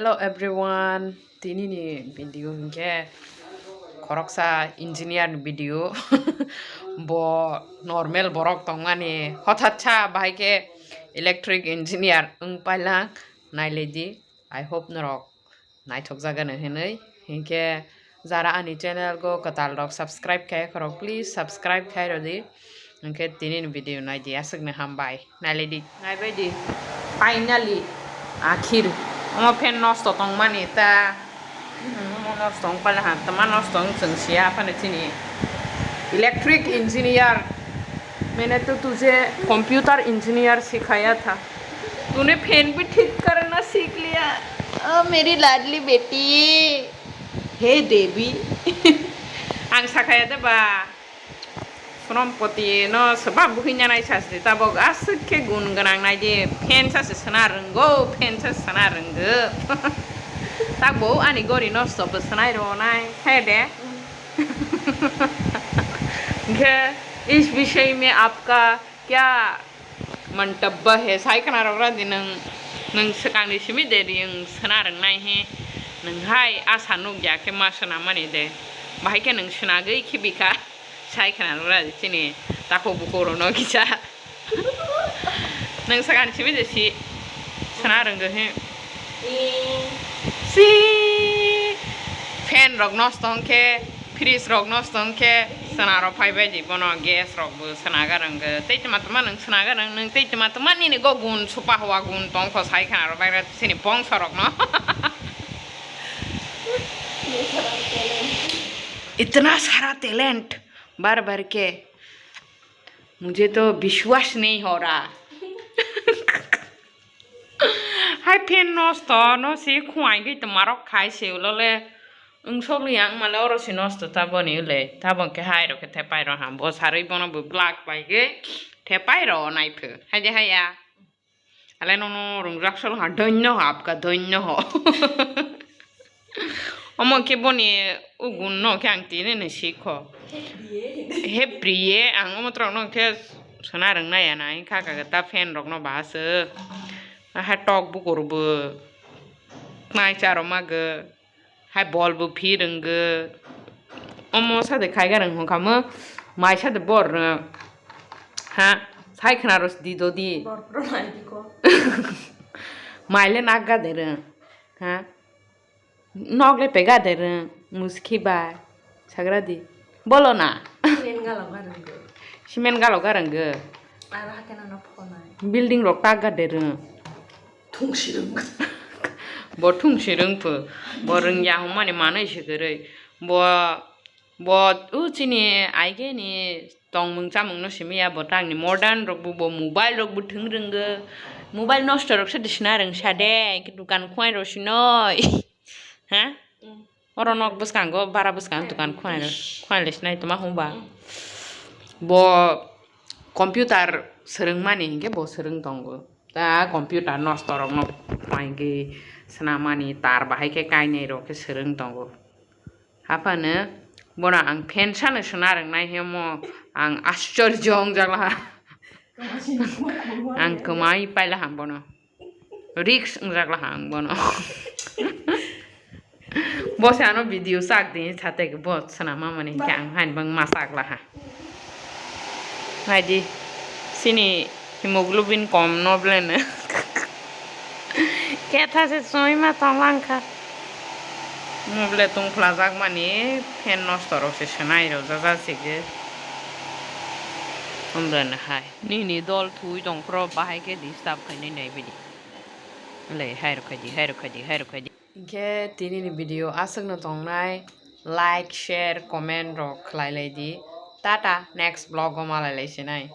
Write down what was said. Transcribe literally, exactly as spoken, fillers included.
Hello everyone, tini ni video hinkhe khoroksa engineer ni video. Bo normal borok tongmani, hothat sa bahai khe electric engineer wng pailang, nailai di. I hope norok naithok jagano hinwi. Hinkhe jara ani channel go kwtal rok subscribe khai khorok, please subscribe khai rodi. Hinkhe tini ni video nai di, aswk no hambai. Nailai di, naibai di. Finally, akhir. Omo fan nosto tongmani ta. Hmm, omo nosto wng pale ha, tama nosto wng chwng siya phano chini. Electric engineer. मैंने तो तुझे computer engineer सिखाया था, तूने फैन भी ठीक करना सीख लिया। ओ मेरी लाडली बेटी, हे देवी। Ang sakaya de ba. Srompoti no swbak buhi nyanai sasi tabok aswk khe gun gwnang nai di, fan sasi sona rwngo, fan sasi sona rwngo. Tak bo ani gori nosto bo sonai rwnai, he de. Hinkhe, इस विषय में आपका क्या मंतव्य है? Sai khna rok ra di nwng, nwng swkang ni simi de ri wng sona rwngnai he, nwng hai asa nuk ya khe ma sona mani de, bahai khe nwng sona gwi khibi kha. Sai khna rwra chini takhuk bukhuk rokno kisa. Nwng sakani simi je si sana rwngwi he. Si fan rok nosto wngkhe, fridge rok nosto wngkhe, sana rok phaibai di bono, gas rok bo sana garwngwi. Tei tma tma nwng sana garwng, nwng tei tma tma nini go gun supa hua gun tongkho sai khna rwbagra chini bongso rokno. इतना सारा टैलेंट, बार बार के, मुझे तो विश्वास नहीं हो रहा। Hai fan nosto no si khuai gwi tma rok khai se ulole. Wng sogli ang male oro si nosto ta boni ule. Ta bon khe hai rok khe thepai rok ham. Bo sarwi bono bo black bai gwi thepai rok nai phu. Hai de hai ya. Ale nono rwngjak solo ha, dhonyo ho, apka dhonyo ho. Omo khe boni ugun no khe ang tini ni sikho. He priye, ang omo trok no khe sona rwng nai ya nai, kha kha ta fan rok no ba se. Ha tok bukur bo. Mai charo ma ge. Hai bol bo phi rwngwi. Omo sade khaiga rwng hwnkha mo, mai sade bor rwng. Ha, sai khna ros di do di. Bor pro mai di ko. Mai le nak ga de rwng. Ha. Nok le pega de rwng. Muski bai. Sagra di. Bolo na. Simen galo ga rwngwi. Simen galo ga rwngwi. Aro hakhe no no phonai. Building rok tak ga de rwng. Thungsirwng. Bo thungsirwng pho. Bo rwngya hwnmani manwi se kwrwi. Bo, bo, o chini aigeni tongmung chamungno simi ya, bo tangni modern rokbo, bo mobile rokbo thwng rwngwi. Mobile nosto rok se disna rwngsa de, dukan khwai rw sinoi. Ha? Mm. Oro nok bwskango, bara bwskango dukan khwai, khwai le sinai toma hwnba. Mm. Bo computer swrwngmani hinkhe bo swrwng tongo. Ta computer nosto rokno paigwi swnamani, tar bahai khe kainai rok khe swrwng tongo. Haphano bono ang fan sano sona rwngnai hemo ang aschorjo wngjak laha. Ang kwmai paila ham bono. Risk wngjak laha ang bono. Bo se ano video sak di, sate bo swnam mani khe ang hain bang ma sak laha. Nai di, sini hemoglobin kom no bleno. Ketha se soi ma tong lang kha. Mo ble tung phlajak mani fan nosto rok se swnai rw jaja se ge. Omble no hai. Nini dol thui tong phro bahai khe disturb khainai nai bidi. Le hai rw khai di, hai rw khai di, hai rw khai di. Hinkhe tini ni video aswk no tongnai, like, share, comment rok khlai lai di. Tata, next vlog o malai lai sinai.